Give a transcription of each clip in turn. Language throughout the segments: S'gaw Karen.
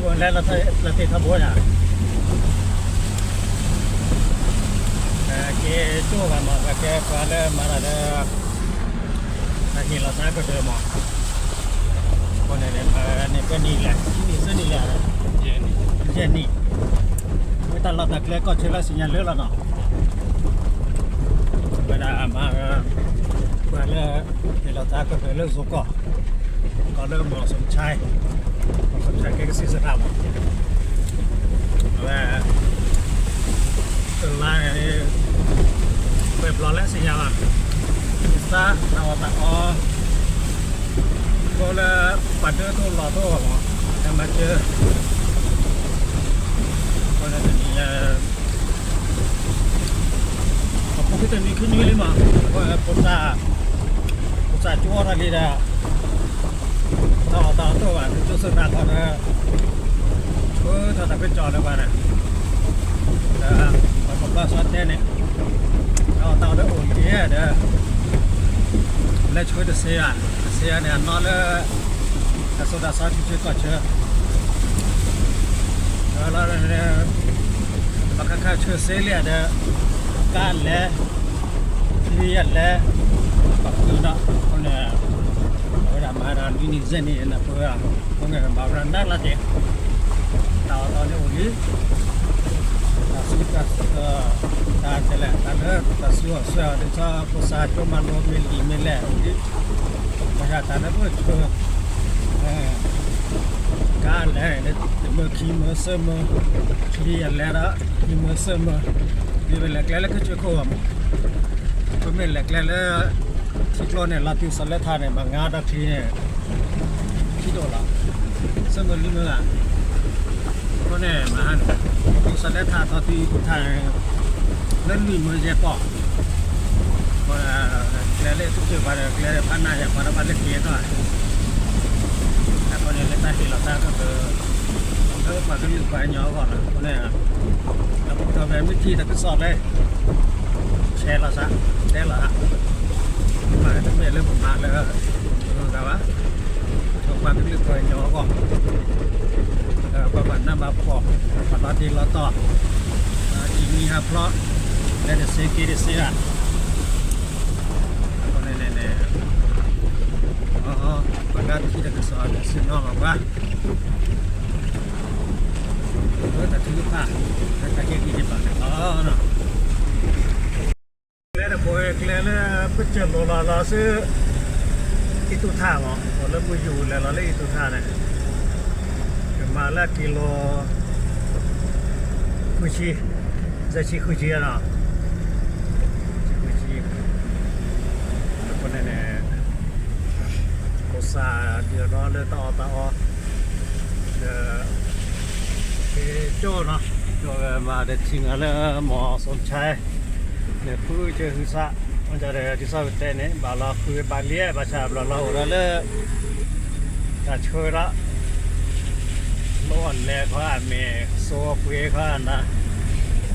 ပလဲၤလီၤတ့ၢ်ထီဘိညါ, က့ၤကၠိၣ်ဂၤမး ပကဲပှၤလၢမၤတၢ်လၢ တၢ်ဟ့ၣ်လီၤသးကတၢၢ်မး, အဃိန့ၣ် မၤန့ၢ်ပှဲၤနံၣ်လဲၣ်, ခံနံၣ်သၢနံၣ်လဲၣ်, ယဲၢ်နံၣ်, မ့ၢ်တၢ်လီၢ်တၢ်ကျဲကီၢ်ဆၢလၢသ့ၣ်ညါလၢလီၤနီၤ, ဝဲဒၣ်မၤ ပှၤလၢ ဟ့ၣ်လီၤသးကတၢၢ်လၢယိၤကီၢ်, ကီၢ်လၢ မီၤစိၤဆဲး, မီၤစိၤဆဲးကဲကစံၣ်စရၣ်မး, အဝဲ တလါန့ၣ် ပှဲၤဘျီလၢသ့ၣ်ညါဘၣ်, သးတၢ်အီၣ်တၢ်အီ, ဃိလၢ ပှၤဒၢတအိၣ်လီၤတအိၣ်ဘၣ်မး, တၢ်မၤစၢၤ အဃိန့ၣ်တနံၤ အဖိခံတနံၤခံနွံလံမး, ဖိသၣ်, ဖိသၣ်ကၠိအီၣ်တၢ်လံဒီး, တၢ်အီၣ်တၢ်အီတအိၣ်ဘၣ်, ကၠိစရၣ်ခီဒီး, ဆှၢထီၣ်တၢ်ကစီၣ်လၢပှၤန့ၣ်, ဒီး ပှၤကဘၣ်စီတဲန့ၣ်, တၢ်အီၣ်တၢ်အီတအိၣ်လံဒီး, လဲၤဆှၢတစ့ဧါ, တစ့ဧါန့ၣ် အနီၢ်လၢ တၢ်ဆိၣ်တၢ်ဆီထံဆၢကီၢ်ဆၢ ဒီးလီၤ ပှၤခါခါဆှၢစ့လံဒီး, ကါလဲၤ, ချံလဲၤ, ပှၤကုၢ်ဒီး အဃိန့ၣ်, အဝဲဒၣ်မၤဒၣ်လွံၢ်နံၣ်ယဲၢ်နံၣ်န့ၣ် ပှၤ, အဃိန့ၣ် ဘၣ်ဝဲဒၣ်နးလီၤက့ၤ, တၢ်အီၣ်တၢ်အီန့ၣ်အိၣ်လံ, တၢ်ဆူးတၢ်ဆါ, တၢ်ကလဲၣ် တၢ်လၢတၢ်ဆူးအီၣ်ဆူးအီ ဒ်သိးဖိသၣ်ကၠိမၤလိမ့ၢ်လံာ်မ့ၢ်လဲၣ်အိၣ်လံ, ဘၣ်ဆၣ်တၢ်လၢပဆှၢ ကါလဲၤန့ၣ် တမၢခံမၢသၢမၢ, ချံအလဲၤဒီး ခံမၢသၢမၢ, မ့ၢ်ပလဲၤကျဲလၢကစၢၢ်ခိၣ်ဘၣ်မး, ပမ့ၢ်လဲၤကျဲလၢ ထံကျိန့ၣ် လီၤတုၤစီၤလဲထးန့ၣ် မၤငါဒီးချံန့ၣ် ခံဒိၣ်လီၤ, သၢမၢလွံၢ်မၢလီၤ, အဃိန့ၣ် မၤဟါန့ၣ် တုၤစီၤလဲထးထီၣ်တုၤအံၤပူၤထါန့ၣ် လၢလွံၢ်မၢယဲၢ်ပီၢ် ကျဲလၢကစၢၢ်ပူၤဒီး ကျဲလၢဖးနးယဲၢ်ပီၢ်ဒီး ဘၣ်လၢက့ၤထီၣ်, အဃိန့ၣ် လၢတၢ်ဟ့ၣ်လီၤသးကတၢၢ် လၢပှၤကလုာ်ပှၤကညီအဂီၢ်လီၤ. အဃိန့ၣ် ဒီးပကထီၣ်ဖဲမ့ၢ်ထံၣ်တၢ်ကစီၣ်လၢ ဆဲးလီၤသး တဲလီၤသး, မ့ၢ်တမ့ၢ်လၢပမၤလၢ တဂၤဘၣ်, ပှၤကလုာ်ပှၤကညီအဂီၢ်, ပှၤဘၣ်နးဘၣ်ဖှီၣ်, ပှၤလီၤတံၢ်လီၤတီၤ, ထံမံဟးဖျိး, လဲၤတသ့က့ၤတသ့ဧါ, အဃိန့ၣ်န့ၣ် ပှၤလၢထံၣ်တၢ်ကစီၣ်ဒီး ဆ့ၣ်နီၤဘၣ်ပှၤ လၢတၢ်ထုကဖၣ်, လၢတၢ်ဟ့ၣ်ဂံၢ်ဟ့ၣ်ဘါန့ၣ်လီၤ. ကျဲတဘိ ကျဲလၢပစၢၢ်လိၤလီၤလီၤဆူ အံၣ်တူၢ်ထၣ်မး, အိၣ်လၢမုၢ်ယူၤလဲၤလီၤလၢအံၣ်တူၢ်ထၣ်န့ၣ်, ကမၤလၢကံလိၤ ဃုဆံ, ယဲၢ်ဆံဃုဆံလီၤ, ဃုဆံ, အဃိန့ၣ်န့ၣ် ဖိသၣ်ဒုးဒီးလၢတၢ်အီၣ်တၢ်အီ, ဒီး ကၠိနီၤ, ကၠိမၤဒီးထံၣ်နၤလၢမီၤစိၤဆဲး, ဒီးဖုကၢဟုသး, ဒီးဒ်သိးပတဲန့ၣ် ဘၣ်လီၤဃုဘၣ်လံ ဘၣ်ဆၣ်ဘျီလီၤအိၣ်ဒီးလၢ တၢ်ဆၢဒီး လိအလဲၤခီအမဲာ် စိပှ့ၤခီအနၤ,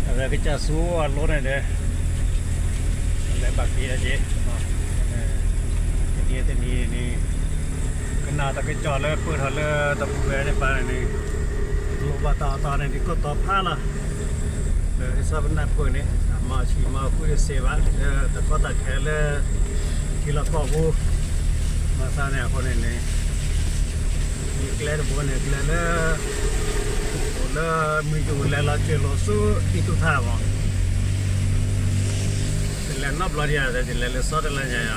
အဝဲကစၢ်ဆူအလိန့ၣ်ဒီး လဲၤဘၣ်က့ၤဒီးက့ၤ, တနံၤတနံၤန့ၣ် ကနၣ်တၢ်ကစီၣ်လၢပၢၢ်ထီၣ်လၢတပူၤဝဲန့ၣ်ပၢ်န့ၣ်, လိၣ်ဘၣ်တၢ်အီၣ်တၢ်အီန့ၣ် ဒ်ကိၢ်တီဖးလီၤ, ဒီးဒ်သိးပနၢ်ပၢၢ်န့ၣ် အမၤဆံးမၤဃုတသ့ဘၣ် လၢတၢ်ကီတၢ်ခဲလၢ ထံလီၢ်ကီၢ်ပူၤ, မၤသးန့ၣ်အဃိန့ၣ်န့ၣ် မ့ၢ်ကျဲတဘိန့ၣ် ကျဲလၢ အိၣ်လၢမုၢ်ယူၤလဲၤလီၤစၢၤလိာ်ဆူအံၣ်တူၢ်ထၣ်မး, ယလဲၤနီတဘျီဒံးဧါ, ယလဲၤလၢစီၤတလၢညါယၤ,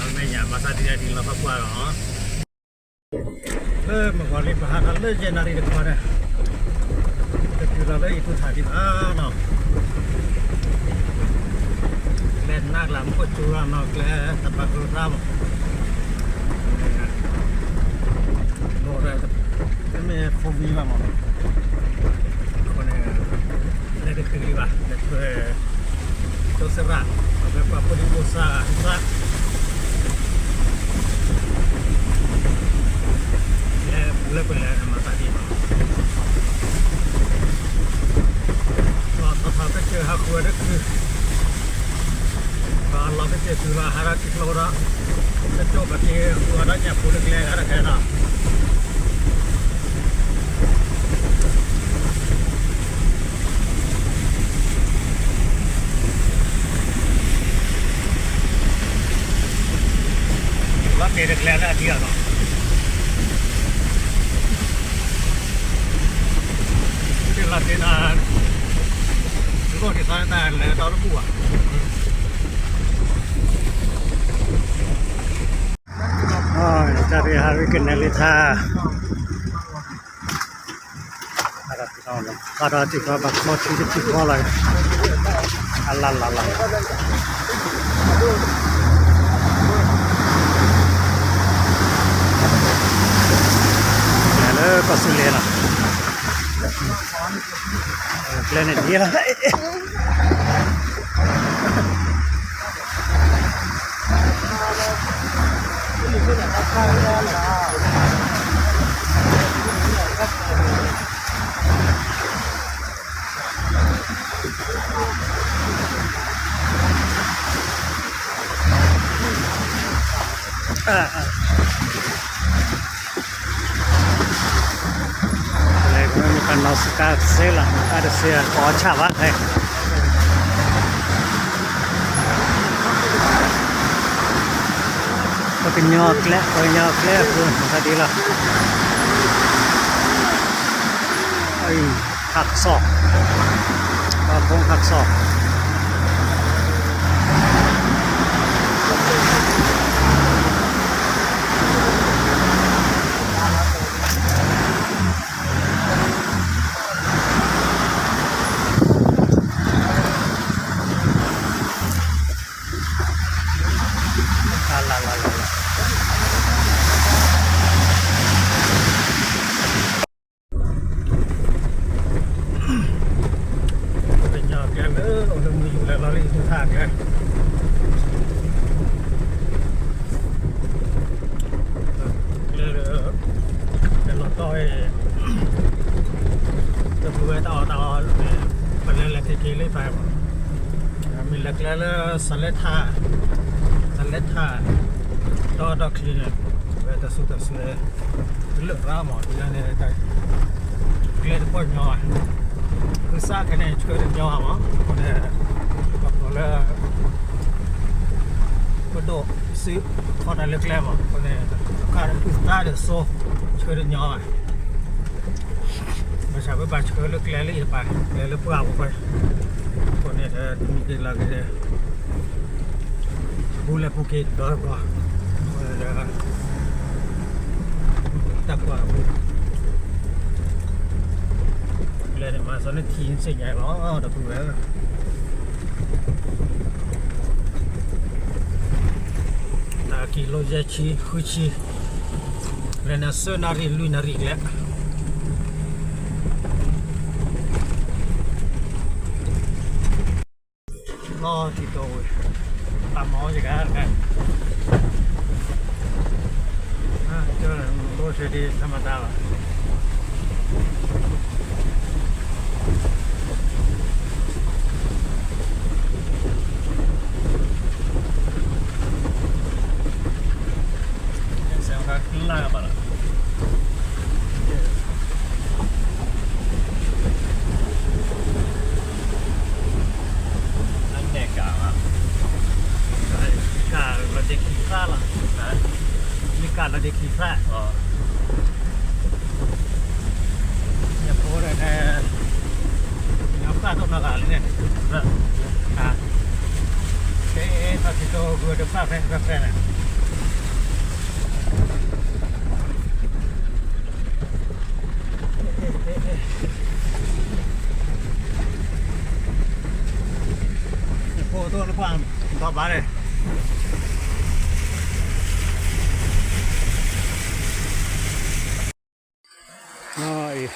မ့ၢ်ညါမၤသးဒ်အံၤဒ်လီၤဖးကွၢ်လီၤ. လၢမုၢ်ဂီၤလံ ပဟးထီၣ်လၢယဲၢ်နၣ်ရံၣ်တခီဒီး တတုၤလီၤလၢအံၣ်တူၢ်ထၣ်ဒံးဘၣ်နီၤ, ကျဲနးကျါ မူခိၣ်စူၤလီၤနီၤ, ကျဲတဘၣ်ကျိၤသါမး, လီၤဒီး တမ့ၢ် four wheel ဘၣ်မး, အဃိန့ၣ် လဲၤတတုၤဒံးဘၣ်, လဲၤထွဲ ကၠိသရၣ်, အဝဲပှၤဖိဒံဖိသၣ်သး လဲၤလၢပလဲၤမၤသးဒ်ဘၣ်, လီၤထီၣ်ထီၣ်ကစၢၢ်ဟးဃုာ်ဝဲတချုး, လီၤကစၢၢ်တုၤလီၤဟးထီၣ်က့ၤကျိဒီး ကၠိပက့ၤဃုာ်ဝဲဒီးညၣ်ဖိတကျဲဂၤတခါနီၤ, ကဲတကျဲလၢအထံအီၤနီၤ, ဒ်လီၤတ့ၢ်နၤ, တၢ်ဒုးဟးရံၣ်ကနဲလံထါ, ဘၣ်ဒီးတံၤကီဘၣ်ချီထံတထံဃီလီၤ, အလၢ်လၢ်လၢ်, လၢကီၢ်စူၤလ့ၤလီၤ, ကျဲန့ၣ်ဒ်လီၤ. လဲၤကမ့ၢ်မ့ၢ်ကနီၤစကါတစ့လီၤ, ကါတစ့အီၤဆၣ်ဘၣ်ဖဲ, ပကညီကျဲ, ပကညီကျဲအဃိ မၤသးဒ်လီၤ, ခးကစီၣ်, ပှၤဖိခးကစီၣ်. ပကညီကျဲလၢအိၣ်လၢမုၢ်ယူၤလၢလီၤလံသူၣ်ထၣ်ကျဲ, ကျဲလၢ လၢလီၤတီၢ်ဝဲ တပူၤဝဲတၢ်အီၣ်တၢ်အီန့ၣ် ပလဲၤလဲၤက့ၤက့ၤလၢပၢ်မး, မ့ၢ်လဲၤကျဲလၢ စလဲထၣ်, စလဲထၣ်, ဒီဒီချံန့ၣ် ဝဲတၢ်စူၢ်တၢ်စူၢ် တလၢာ်ရၣ်မး ဒ်န့ၣ် ကျဲတပီၢ်ညီဘၣ်, ဖုစးခဲန့ၣ် ဆှၢတညီဘၣ်မး, အဃိန့ၣ် ပှၤကိးလၢ ပဒိၣ်စု ခီတၢ်လၢကျဲမး, အဃိန့ၣ် တခါအုၣ်သါဒီးစိ ဆှၢတညီဘၣ်, ဘၣ်ဆၣ်ဝဲဘၣ်ဆှၢလၢကျဲလၢအံၤတပၤန့ၣ် ကျဲလၢပှၢ်ပူၤဖဲ, အဃိန့ၣ် တမံၤက့ၤလီၤက့ၤ ဘူးလဲၤပူၤက့ၤဒီးပှၤ, အဃိန့ၣ်ဒီး တၢ်ကွၢ်အပူၤ လဲၤန့ၣ်မၤစၢၤန့ၣ်ထံစ့ၢ်ညါလီၤ ဒီပုၢ်ဝဲၢ်, တၢ်ကံၢ်လိယဲၢ်ဆံ ဃုဆံ, လဲၤန့ၣ်သၢနၣ်ရံၣ်လွံၢ်နၣ်ရံၣ်ကျဲ လီၤထံတိဝဲ, တၢ်မၤအီၣ်ယကဟဲ, ကၢၢ်လိၣ်ဆၢဒံးထမတၤလီၤ. အမဲၣ်ကၤ, ကၤလီၤဒ့ခံဖျၢၣ်လီၤ, မ့ၢ်ကၤလီၤဒ့ခံဖျၢၣ်, ညၣ်ဖိဒီး ညၣ်ဖျၢၣ်တအိၣ်နီတဂၤလံန့ၣ်, ကဲ, ထီၣ်ထံတိဂုၤတဖျၢၣ်ဖဲတဖျၢၣ်န့ၣ် ဖိတိၢ်လၢပှၢ်ဘၣ်ဘၣ်န့ၣ်, အံၤ,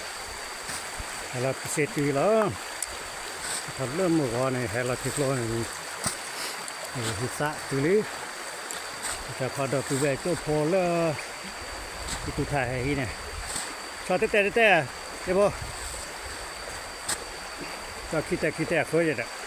ဟဲလီၤဖုစ့တုၤလီၤ, ထီၣ်လၢမုၢ်ဂီၤန့ၣ် ဟဲလီၤထံကျိန့ၣ်, ဟံးသးတုၤလံ, တၢ်ခီဒီးပုၢ်ဝဲၢ်ကၠိဖိလၢ ကတူၢ်ထၢ်ဟဲဟံးန့ၣ်, ဆီတတဲတတဲ, ယဖိ, ဆီခံတဲခံတဲအဃၢယဒီး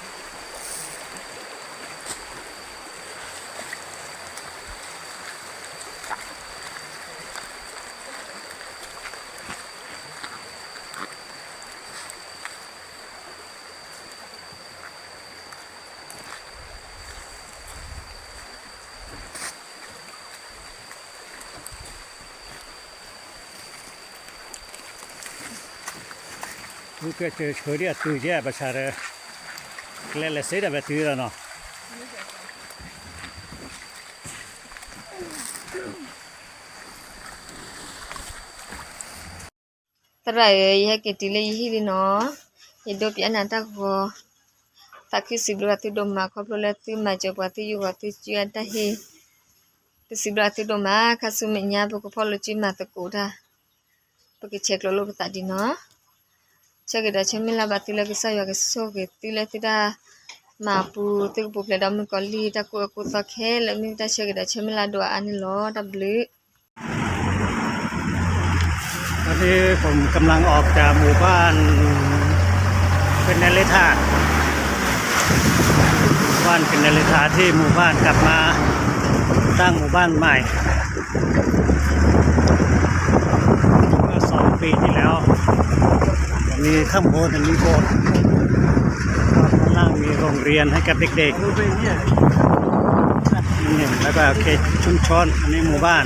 သုကဆှၢဒံးအသုးကဲ ဘၣ်ဆၣ်ဒီး ကျဲလဲၤစ့ဒၣ်ဝဲတုၤလီၤနီၤ. သရၣ်ဧၢ, ယဟဲက့ၤတုၤလၢယဟံၣ်လံနီၤ. ယဒိးပျဲနၤတၢ်ဂီၤ, သးခုစံးဘျုးဘၣ်သုဒိၣ်မး ခီဖျိလၢသုမၤစၢၤပှၤ သုယူၢ်ဂီၤသုစုအတၢ်ဟ့ၣ်, ပစံးဘျုးဘၣ်သုဒိၣ်မး. ခါဆူမဲာ်ညါ ပကဖီၣ်လိာ်စုမၤသကိးတၢ်, ပကဆဲးကျိးလိာ်ပသးဒံးနီၤ. ဆၢဂ့ၤဒီးဆၢမုၢ်လၢ်ဘၣ်သုလၢကစၢ်ယွၤကဆိၣ်ဂ့ၤသုလၢသုတၢ်မၤအပူၤ, သုကပူၤဖျဲးဒီးမုၣ်ကီၤလံၢ်တၢ်ကူၣ်အၢကူၣ်သီခဲလၢာ်, မ့ၢ်တၢ်ဆၢဂ့ၤဒီးဆၢမုၢ်လၢ်ဒိၣ်အါအါန့ၣ်လီၤ. တၢ်ဘျုး ตอนนี้ผมกำลังออกจากหมู่บ้านกะแนเลท่า บ้านกะแนเลท่าที่หมู่บ้านกลับมาตั้งหมู่บ้านใหม่ เมื่อสองปีที่แล้ว มีข้างบนมีโบสถ์ ข้างล่างมีโรงเรียนให้กับเด็กๆ นี่ แล้วก็เขตชุมชน อันนี้หมู่บ้าน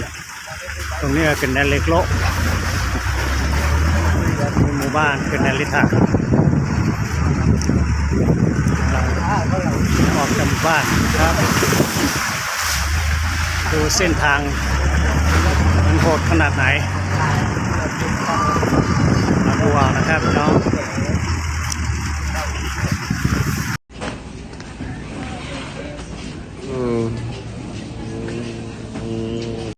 ตรงนี้ก็เป็นแดนเล็กโละ หมู่บ้านเป็นแดนลิทา กำลังออกจากหมู่บ้านครับ ดูเส้นทาง มันโหดขนาดไหน มาดูเอานะครับพี่น้อง